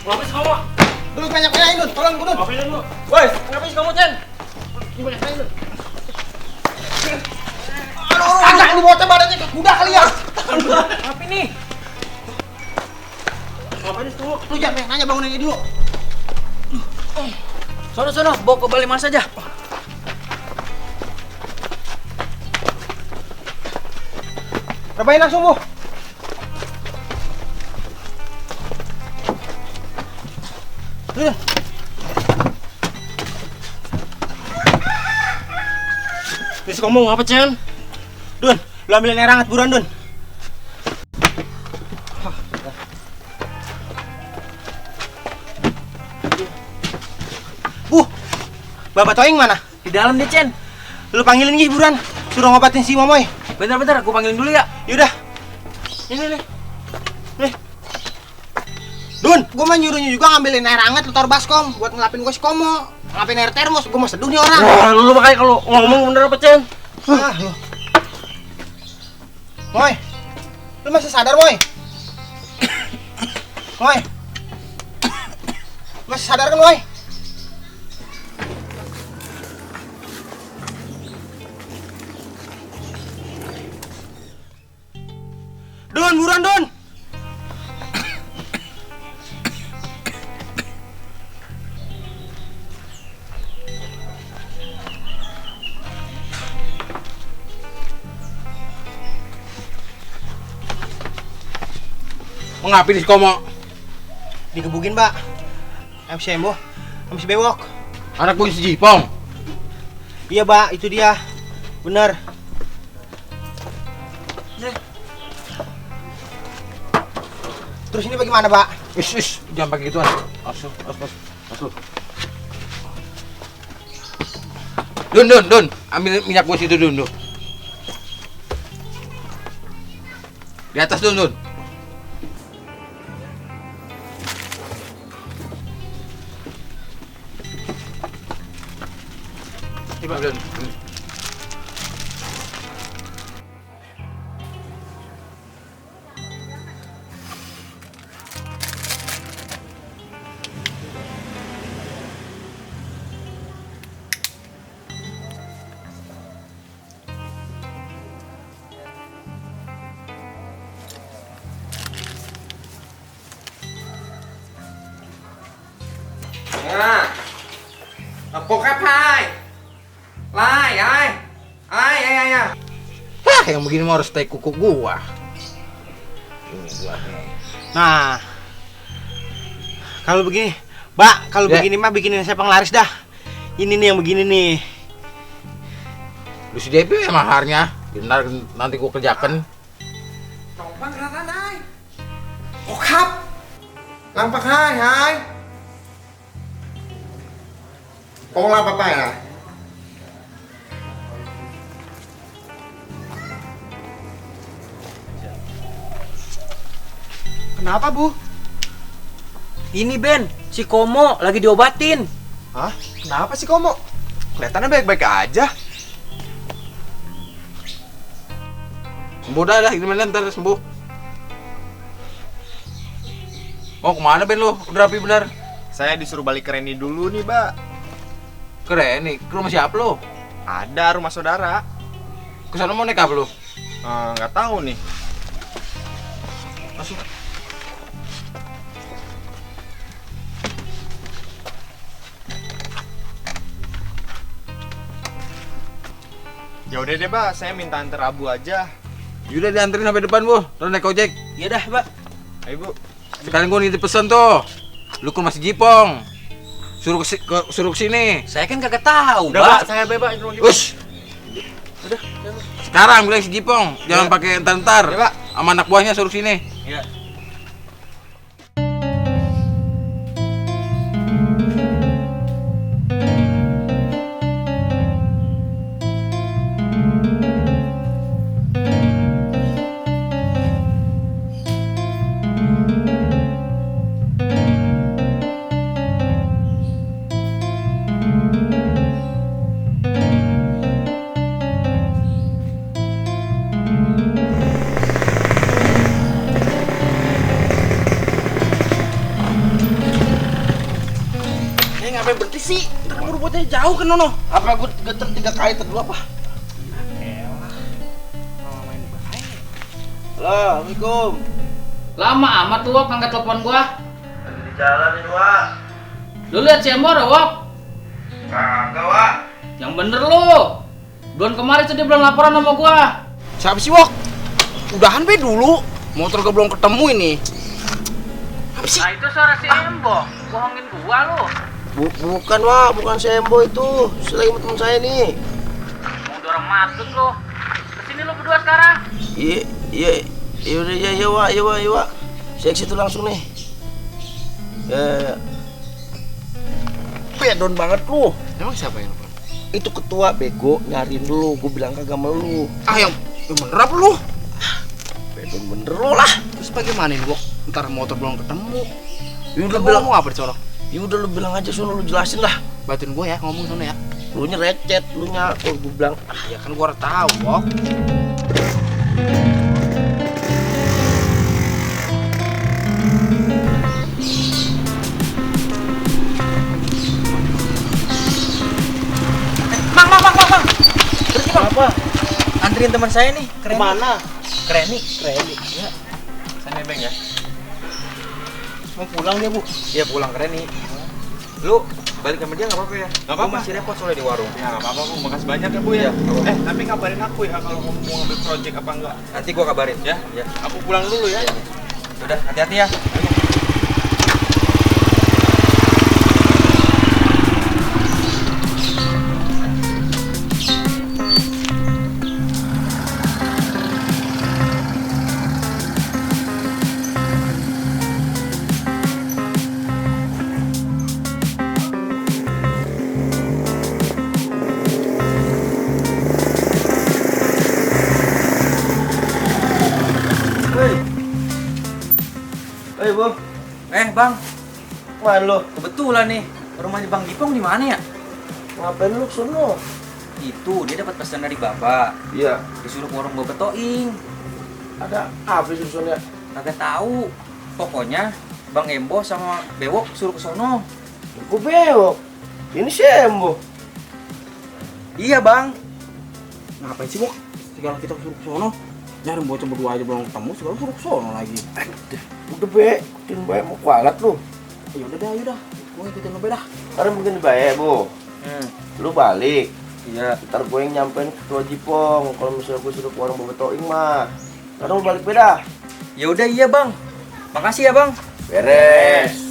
Ngapain sih kamu? Duduk banyak-banyakin, Dun. Tolong, Dun. Ngapain lu? Woi, ngapain sih kamu, Cen? Banyak-banyakin, Dun. Aduh, agak lu bocah badannya kayak kuda kali ya. Apa ini? Ngapain sih kamu? Lu jangan nanya, bangunin ini dulu. Sono, bawa ke balai mas aja. Rebahin langsung, Bu. Dun. Terus kamu mau apa, Cen? Dun, lu ambilin air hangat buruan, Dun. Bu, Bapak Toing mana? Di dalam dia, Cen. Lu panggilin Gi buruan. Suruh ngobatin si Momoy. Bentar, aku panggilin dulu ya. Yaudah. Nih. Dun, gua mah nyuruhnya juga ngambilin air hangat lu taruh baskom buat ngelapin gua si Komo. Ngelapin air termos, gua mau seduh nih orang. Wah, lu makanya kalau ngomong bener apa, Cen? Ah, lu. Moy. Lu masih sadar, Moy? Moy. Masih sadar kan, Moy? Dun, buruan, Dun. Mau ngapain di Komo? Dikebukin, Mbak. MC Embo, MC Bewok. Anak gue si Jipong. Iya, Mbak, itu dia. Bener. Terus ini bagaimana, Pak? Ish, jangan pakai gituan. Masuk. Dun, ambil minyak gue situ, Dun. Di atas, Dun. Dun. Cô gấp hai lai ai Hah, yang begini mau harus take kuku gua. Nah, kalau begini, Mbak, kalau Ya. begini mah bikinin saya penglaris dah. Ini nih yang begini nih. Lu si Debbie ya maharnya. Benar nanti gua kerjakan. Tổng băng ra ra đây Cô gấp Lăng băng hai Cô làm băng à Kenapa, Bu? Ini, Ben, si Komo lagi diobatin. Hah? Kenapa sih Komo? Kelihatannya baik-baik aja. Sembuh dah, gimana ntar sembuh. Mau kemana Ben lu? Udah rapi benar. Saya disuruh balik ke Reni dulu nih, Mbak. Keren nih, ke rumah siapa lu? Ada rumah saudara. Kesana mau naik apa lu? Nggak tahu nih. Masuk. Ya udah deh, Mbak. Saya minta antar Abu aja. Yaudah dianterin sampai depan, Bu. Terus naik ojek. Iya dah, Mbak. Ayo, Bu. Sekarang gua nitip pesan tuh. Lu kan masih Jipong. Suruh kesini. Saya kan kagak tahu, Udah, Mbak. Mbak. Saya bebas. Ush. Sekarang bilang si Jipong, jangan pakai entar-entar. Ya, Pak. Sama anak buahnya suruh sini. Iya. sih? Ntar keburu bocah jauh kan nono. Apa gue geter 3 kali dulu apa? Halo, Assalamualaikum. Lama amat lu Wok angkat telepon gua. Lagi di jalan nih, Wak. Lu lihat si Embor Wok? Kagak, Wak. Yang bener lu. Bulan kemarin tuh dia belum laporan sama gua. Siapa sih Wok? Udahan be dulu. Motor gue belum ketemu ini. Apa sih? Nah itu suara si Embor. Bohongin gua lu. Bukan, Wak. Bukan Sembo itu. Lagi sama temen saya nih. Mau dorong matut lu. Kesini lu berdua sekarang. Iya udah ya Wak. Saya ke situ langsung nih. Ya. Pedon banget lu. Emang siapa yang nelfon? Itu ketua bego nyariin lu, gue bilang kagak sama lu. Yang bener apa lu? Pedon bener lu lah. Terus bagaimana nih Wok? Ntar motor belum ketemu. Ya udah Lu bilang ngomong apa di sono? Ya udah lu bilang aja sono, lu jelasin lah. Bantuin gue ya ngomong sono ya. Lu nya recet, lu nya gue bilang. Ya kan gue udah tahu Wok. Bang. Berhenti bang. Apa? Anterin teman saya nih. Kemana? Kreni. Ya. Sana Bang ya. Mau pulang dia, Bu. Iya pulang Kreni. Lu balik sama dia nggak apa-apa ya? Nggak apa-apa. Gua masih repot soalnya di warung. Ya nggak apa-apa Bu, makasih banyak ya Bu ya. Iya, nggak apa-apa. Tapi kabarin aku ya kalau kamu mau ngambil project apa enggak. Nanti gua kabarin. Ya? Ya. Aku pulang dulu ya. Udah hati-hati ya. Hei, Bu. Bang, Mana lu? kebetulan nih rumahnya Bang Gipong di mana ya? Ngapain lu sono? Itu dia dapat pesan dari bapak. Iya. Disuruh ke warung Bapak Toing. Ada apa sih susunnya? Kagak tahu. Pokoknya Bang Embo sama Bewok suruh ke sono. Gue bewok. Ini Sembo. Iya bang. Ngapain sih Wok? Segala kita suruh ke sono. Nyari bocah berdua aja belum ketemu, segala suruh ke sono lagi. Udah be, ikutin bae mau kualat lu. Ya udah dah. Gue ikutin lo beda. Karena begini bae, Bu. Lu balik. Iya. Ntar gue yang nyampein ke Ketua Jipong. Kalau misalnya gue suruh ke warung Bapak Toing mah. Karena lu balik beda. Ya udah iya bang. Makasih ya bang. Beres.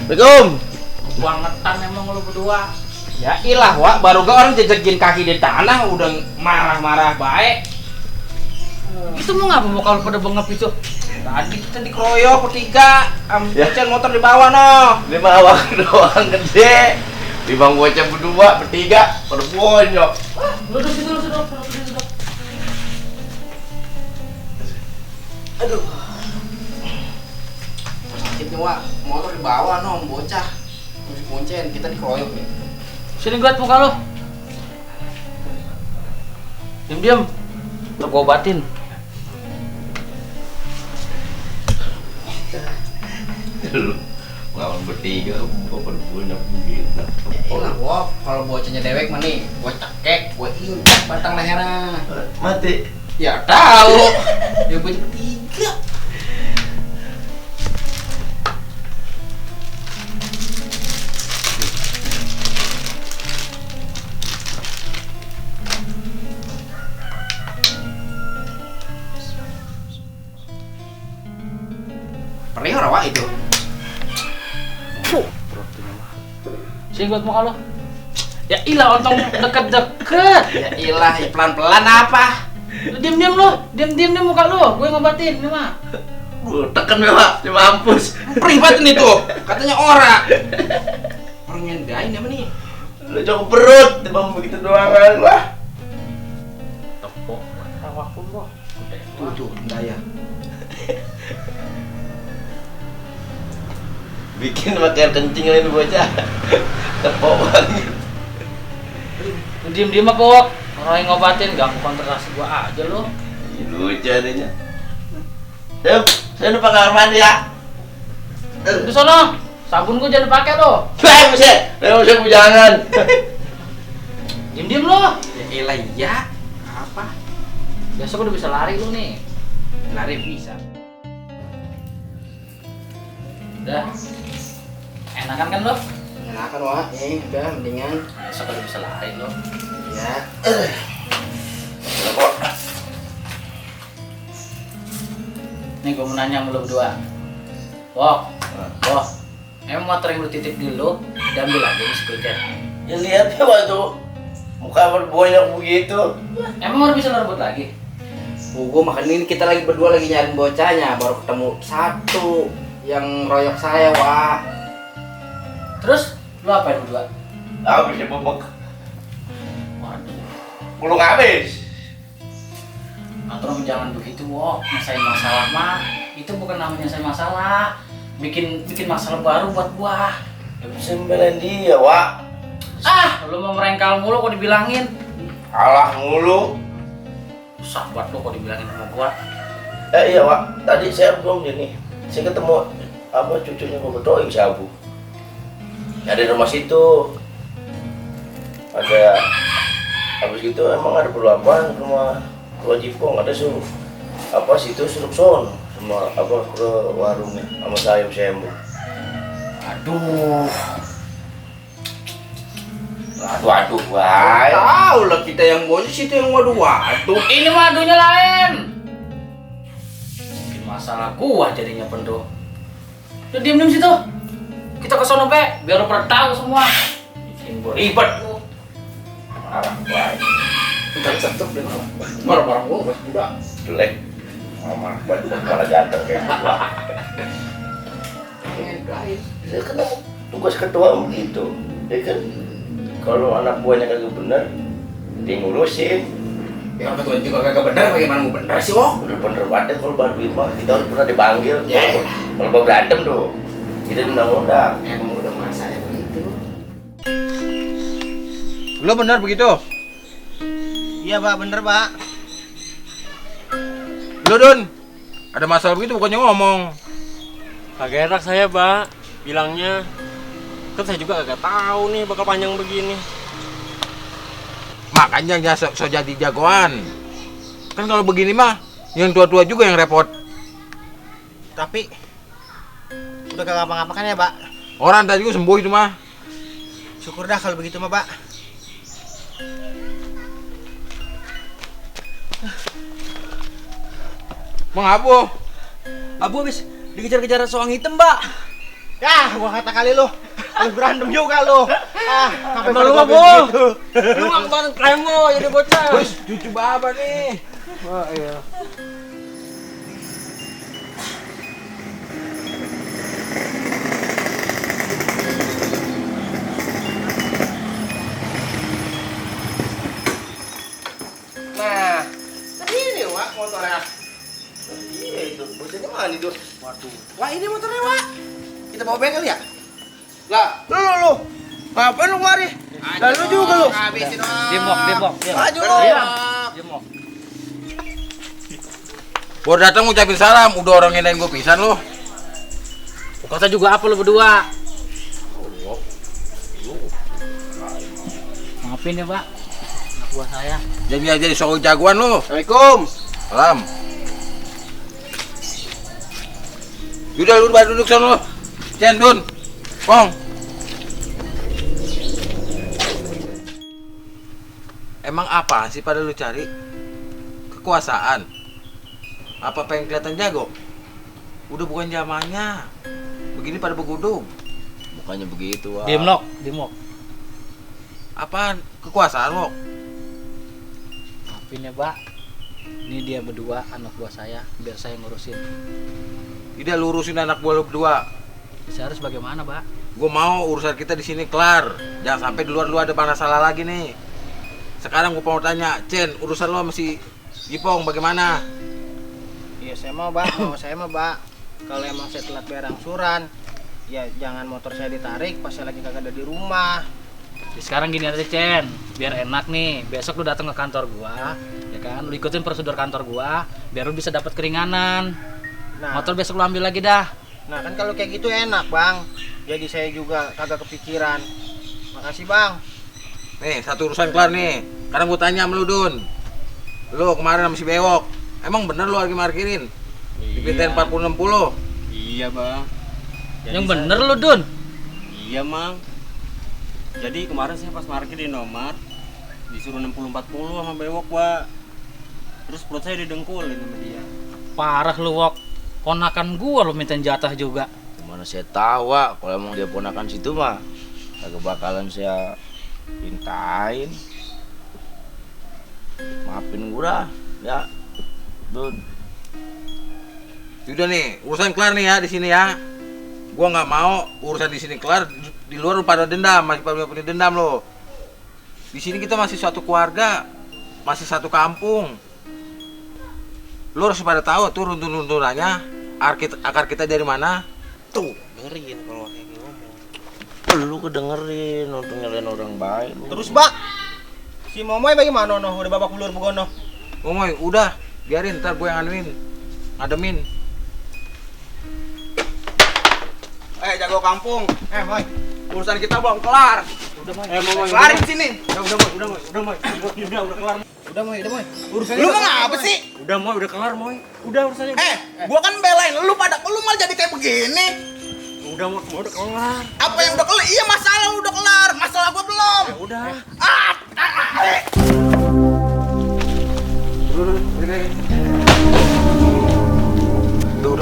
Assalamualaikum. Bangetan emang lu berdua. Ya ilah Wak, baru gak orang jejekin kaki di tanah udah marah-marah baik. Itu mau ngapa mau kalau pada bengap itu? Tadi kita dikeroyok bertiga, Ya. bocah motor di bawah noh. Lima awak doang gede. Lima bocah berdua, bertiga, berbonyok. Lu duduk situ, duduk. Aduh. Sakit nih Wak, motor di bawah noh, bocah. Masih kuncen, kita dikeroyok nih. Sini gue liat muka lu. Diam. Ntar gua obatin. Lu lawan bertiga, gua berbonyok begitu. Ilah Wak, kalau bocahnya dewek mah nih, gua cekek, gua injak batang lehernya. Mati. Ya tahu. Ya bocah bertiga. Perih orang Wak itu. Sini gue liat muka lu. Ya ilah ontong deket-deket. Ya ilah, ya pelan-pelan apa? Lu diam lu. Diam muka lu. Gue ngobatin ini mah. Tekan Pak, di mampus. Perih banget nih tuh, katanya ora. Orang nyendain apa nih? Udah cukup perut, timbang begitu doang kan, wah. Tepok, awak pun kok. Tuh, enggak ya. Bikin makin kencing ini bocah. Tepok banget. Diem-diem apa Wok? Orang yang ngobatin ganggu konsentrasi gua aja lo. Lucu adanya. Saya lupa kamar mandi ya. Di sono, sabun gua jangan pakai lo. Saya bisa jangan. Diem-diem lo. Ya elah ya. Apa? Besok udah bisa lari lu nih. Lari bisa. Udah. Enakan kan lo? Enakan wah, udah mendingan. Besok udah bisa lari lo. Ya. Nih gua mau nanya sama lo berdua. Wok, emang motor yang lu titip dulu diambil lagi nih skuter. Ya lihat ya waktu muka berbanyak begitu. Emang orang bisa ngerebut lagi? Gue makan ini kita lagi berdua lagi nyariin bocahnya, baru ketemu satu yang royok saya, wah. Terus lu apain berdua? Habis ya bobok. Waduh, Belum habis. atau jangan begitu, Wok. Nyelesain masalah mah itu bukan namanya nyelesain masalah. Bikin masalah baru buat gua. Ya bisa membelain dia, Wak. Lu mau merengkal mulu kok dibilangin. Kalah mulu. Sahabat lu kok dibilangin sama gua. Iya, Wak. Tadi saya belum ini. Saya ketemu cucunya Bapak Doi Sabu. Ada di rumah situ. Ada habis gitu emang ada perlu apa rumah Jipong ada suruh situ suruh son sama ke warungnya sama saya Sembu. Aduh, Wah. Tahu lah kita yang bonyok situ yang waduh. ini mah adunya lain. Bikin masalah gua jadinya penduh. Udah diem situ. Kita ke sono pe, biar lu pada tahu semua. Bikin gua ribet lu. Arah baik. Entar tetep deh. Marah-marah gua udah. Jelek. Mama malah jatuh kayak gua. Saya kan tugas ketua begitu. Ya kan kalau anak buahnya kagak bener, dia ngurusin. Ya ketua juga kagak benar, bagaimana mau benar sih, Wok? Bener-bener banget kalau baru mah kita harus pernah dipanggil. Ya. Kalau baru berantem tuh, kita undang-undang. Emang udah masanya begitu. Lo bener begitu? Iya, Pak, bener, Pak. Lo Don, ada masalah begitu bukannya ngomong. Kagak enak saya, Pak. Bilangnya kan saya juga kagak tahu nih bakal panjang begini. Makanya jangan so jadi jagoan. Kan kalau begini mah yang tua-tua juga yang repot. Tapi udah gak ngapa-ngapa kan ya, Pak? Orang tadi juga sembuh itu mah. Syukur dah kalau begitu mah, Pak. Bang Abu, habis dikejar-kejar soang hitam, Mbak. Ya, gua kata kali lo. Harus berantem juga lo. Sampai Emang lu pada mah, gua Bu? begitu. Lu ngangkon kremo jadi bocah. wis cucu baba nih. Wah, iya. Nah, ini Wak motornya. Iya itu, bocahnya mana itu? Waduh. Wah, ini motornya, Wak. Kita bawa bengkel ya? Lah, lu. Ngapain lu kemari? Dan lu juga lu. Habisin, Wak. Demok. Maju lu. Demok. Baru datang ngucapin salam, udah orang ngendain gua pisan lu. Kata juga apa lu berdua? Maafin ya, Pak. Anak buah saya. Jadi soal jagoan lu. Assalamualaikum. Salam. Udah lu baru duduk sana lu. Dun. Pong. Emang apa sih pada lu cari? Kekuasaan? Apa pengen kelihatan jago? Udah bukan zamannya. Begini pada begudung. Bukannya begitu, Wak. Demok. Apaan? Kekuasaan lo? Maafin ya, Pak. Ini dia berdua anak buah saya, biar saya ngurusin. Tidak lurusin anak buah lu berdua. Saya harus bagaimana, Pak? Gue mau urusan kita di sini kelar. Jangan sampai di luar lu ada masalah lagi nih. Sekarang gue mau tanya, Cen, urusan lo masih Jipong bagaimana? Iya saya mau Bang, kalau emang saya telat bayar angsuran, ya jangan motor saya ditarik pas saya lagi kagak ada di rumah. Ya, sekarang gini aja Cen, biar enak nih. Besok lu datang ke kantor gua, ya kan? Lu ikutin prosedur kantor gua, biar lu bisa dapat keringanan. Nah, Motor besok lu ambil lagi dah. nah kan kalau kayak gitu enak Bang. Jadi saya juga kagak kepikiran. Makasih Bang. Nih, satu urusan kelar nih. Sekarang gue tanya sama lu, Dun. Lu kemarin sama si Bewok, emang bener lu lagi parkirin? Di PTN 4060. Iya bang. Yang bener lu Dun. Iya mang. Jadi kemarin saya pas parkir di nomor disuruh 60-40 sama bewok pak. Terus perut saya didengkulin sama dia. Parah lu Wok. Ponakan gua lu minta jatah juga. Mana saya tahu, Wak, kalau emang dia ponakan situ mah kagak bakalan saya pintain. Maafin gua dah, ya. Dun. Udah nih, urusan kelar nih ya di sini ya. Gua nggak mau urusan di sini kelar, di luar lu pada dendam, masih pada punya dendam lo. Di sini kita masih satu keluarga, masih satu kampung. Lu harus pada tahu tuh runtun-runtunannya, akar kita dari mana. Tuh, dengerin kalau kayak ngomong. Lu kedengerin untuk nyalain orang baik lu. Terus Bang, si Momoy bagaimana noh? Udah babak belur begono. Momoy, udah, biarin ntar gue yang ngademin. Jago kampung. Moy, urusan kita belum kelar. Udah Moy. Kelarin sini. Udah kelar. Udah Moy. Urusannya lu mah apa sih? Udah Moy, udah kelar Moy. Udah urusannya. Gua kan belain lu malah jadi kayak begini. Udah Moy, udah kelar. Apa yang udah kelar? Iya, masalah lu udah kelar. Masalah gua belum. Ya udah.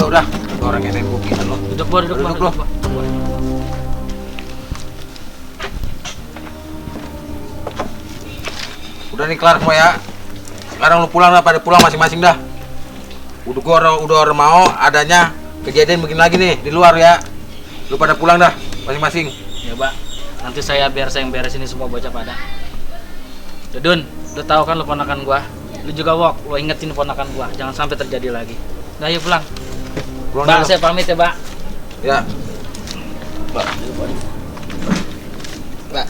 Udah. Orang yang nengok kita lo. Duduk gua. Udah nih kelar semua ya. Sekarang lu pulang dah, pada pulang masing-masing dah. Udah orang mau adanya kejadian begini lagi nih di luar ya. Lu pada pulang dah masing-masing. Ya, Pak. Nanti biar saya yang beres ini semua bocah pada. Ya, Dun, lu tahu kan lu ponakan gua. Lu juga Wok, lu ingetin ponakan gua, jangan sampai terjadi lagi. Nah, yuk pulang. Pulang Pak, saya pamit ya, Pak. Ya. Mbak, Mbak.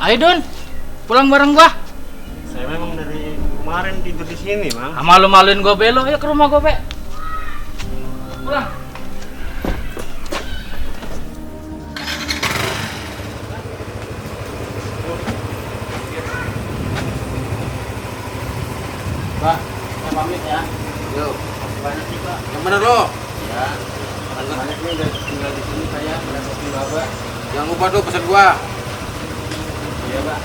Ayo, Dun. Pulang bareng gua. Saya memang dari kemarin tidur di sini, Mang. Malu-maluin gua belo, ayo ke rumah gua, Be. Pulang. Pak, saya pamit ya. Yuk. Banyak sih, Pak. Yang bener lo. Ya. Banyak nih udah tinggal di sini saya merepotin Bapak. Jangan lupa tuh pesan gua. Iya, Pak.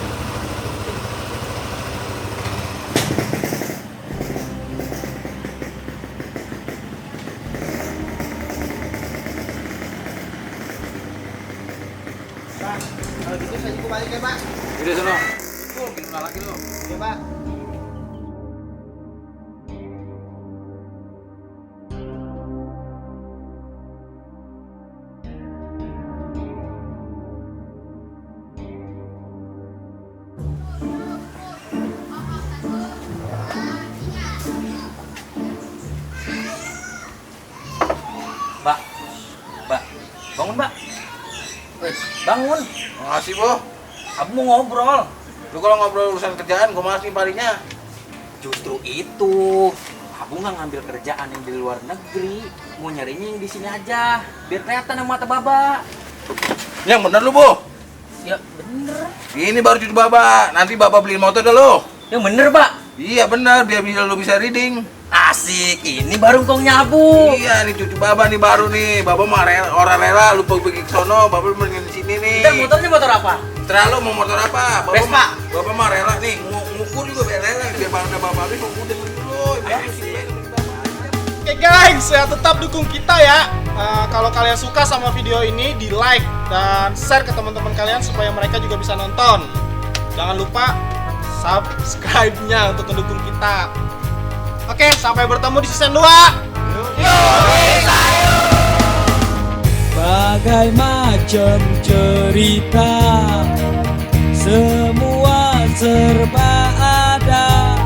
Pak, kalau gitu saya juga balik ya, Pak. Udah sono. Bikin lagi lo. Iya, Pak. Mbak, bangun Mbak. Bangun. Makasih, Bu. Aku mau ngobrol. Lu kalau ngobrol urusan kerjaan, gua masih parinya. Justru itu. Abu nggak ngambil kerjaan yang di luar negeri. Mau nyarinya yang di sini aja. Biar kelihatan sama mata Baba. Yang bener lu, Bu. Ya bener. Ini baru cucu Baba. Nanti Baba beliin motor dah lo. Yang bener Pak. Iya bener, biar lu bisa reading. Asik, ini baru kong nyabu. Iya nih cucu Baba nih baru nih. Baba mah orang rela lupa pergi ke sono, Baba mendingan di sini nih. Dan motornya motor apa? Terlalu mau motor apa? Vespa. Baba mah rela nih, ngukur juga biar rela biar bangga Baba ini ngukur dulu. Oke guys, ya tetap dukung kita ya. Kalau kalian suka sama video ini, di like dan share ke teman-teman kalian supaya mereka juga bisa nonton. Jangan lupa subscribe-nya untuk mendukung kita. Oke, sampai bertemu di season 2. Bagai macam cerita, semua serba ada.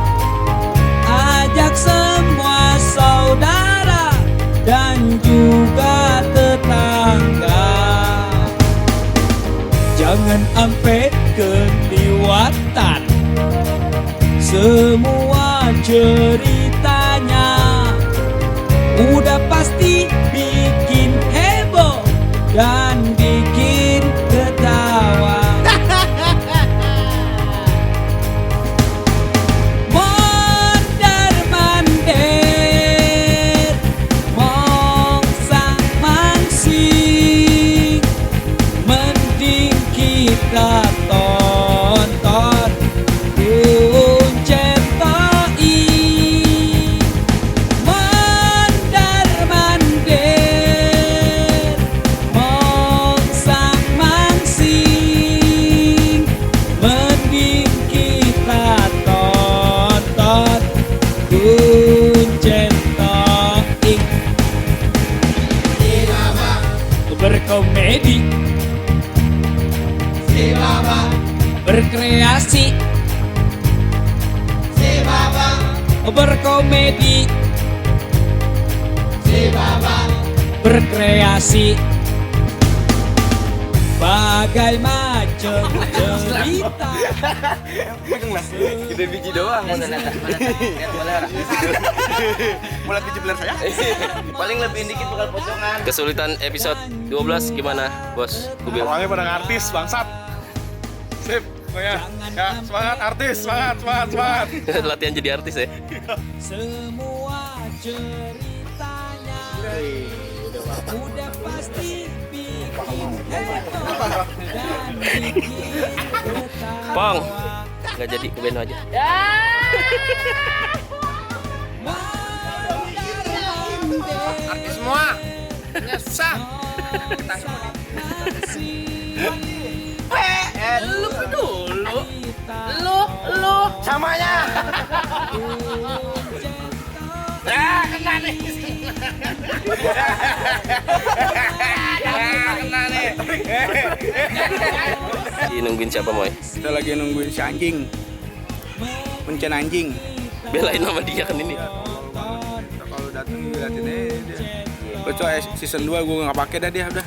Ajak semua saudara dan juga tetangga. Jangan sampai kelewatan semua ceritanya. Udah pasti bikin heboh dan bikin ketawa. Mondar-mandir, mongsang-mangsing, mending kita tonton Kuncen Toi. Mondar-mandir, mongsang-mangsing, mending kita tonton Kuncen Toi. Berkomedi, berkreasi, berkomedi, berkreasi, bagai macam cerita. Kita biji doang. Mulai kejebler saya. Paling lebih dikit bakal pocongan. Kesulitan episode 12 gimana, Bos Kubil? Orangnya pada artis bangsat. Sip, ya. Ya, semangat artis, semangat. Latihan jadi artis ya? Semua ceritanya udah pasti bikin heboh dan bikin ketawa. Pong, nggak jadi ke Beno aja. Artis semua. Ya susah. Lu dulu. Lu. Samanya. Kena nih. Kena nih. Si nungguin siapa, Moy? Kita lagi nungguin si anjing. Kuncen anjing. Belain nama dia kan ini. Kalau datang diliatin aja dia. Kecuali season 2 gue nggak pakai dah dia udah.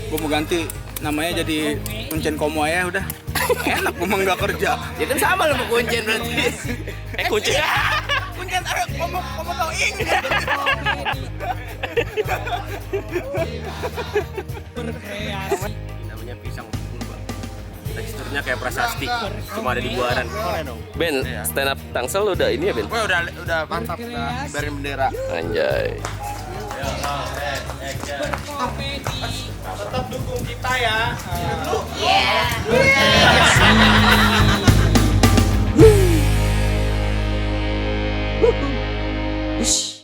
Gue mau ganti namanya jadi Kuncen Komo ya udah. Enak memang nggak kerja. Ya kan sama lo sama Kuncen berarti. Kunci. Kuncen ngomong toing. Namanya pisang purba. Teksturnya kayak prasasti, cuma ada di Buaran. Ben, stand up Tangsel udah ini ya, Ben? Wah, udah mantap, udah kibarin bendera. Anjay. Tetap dukung kita ya. Ush.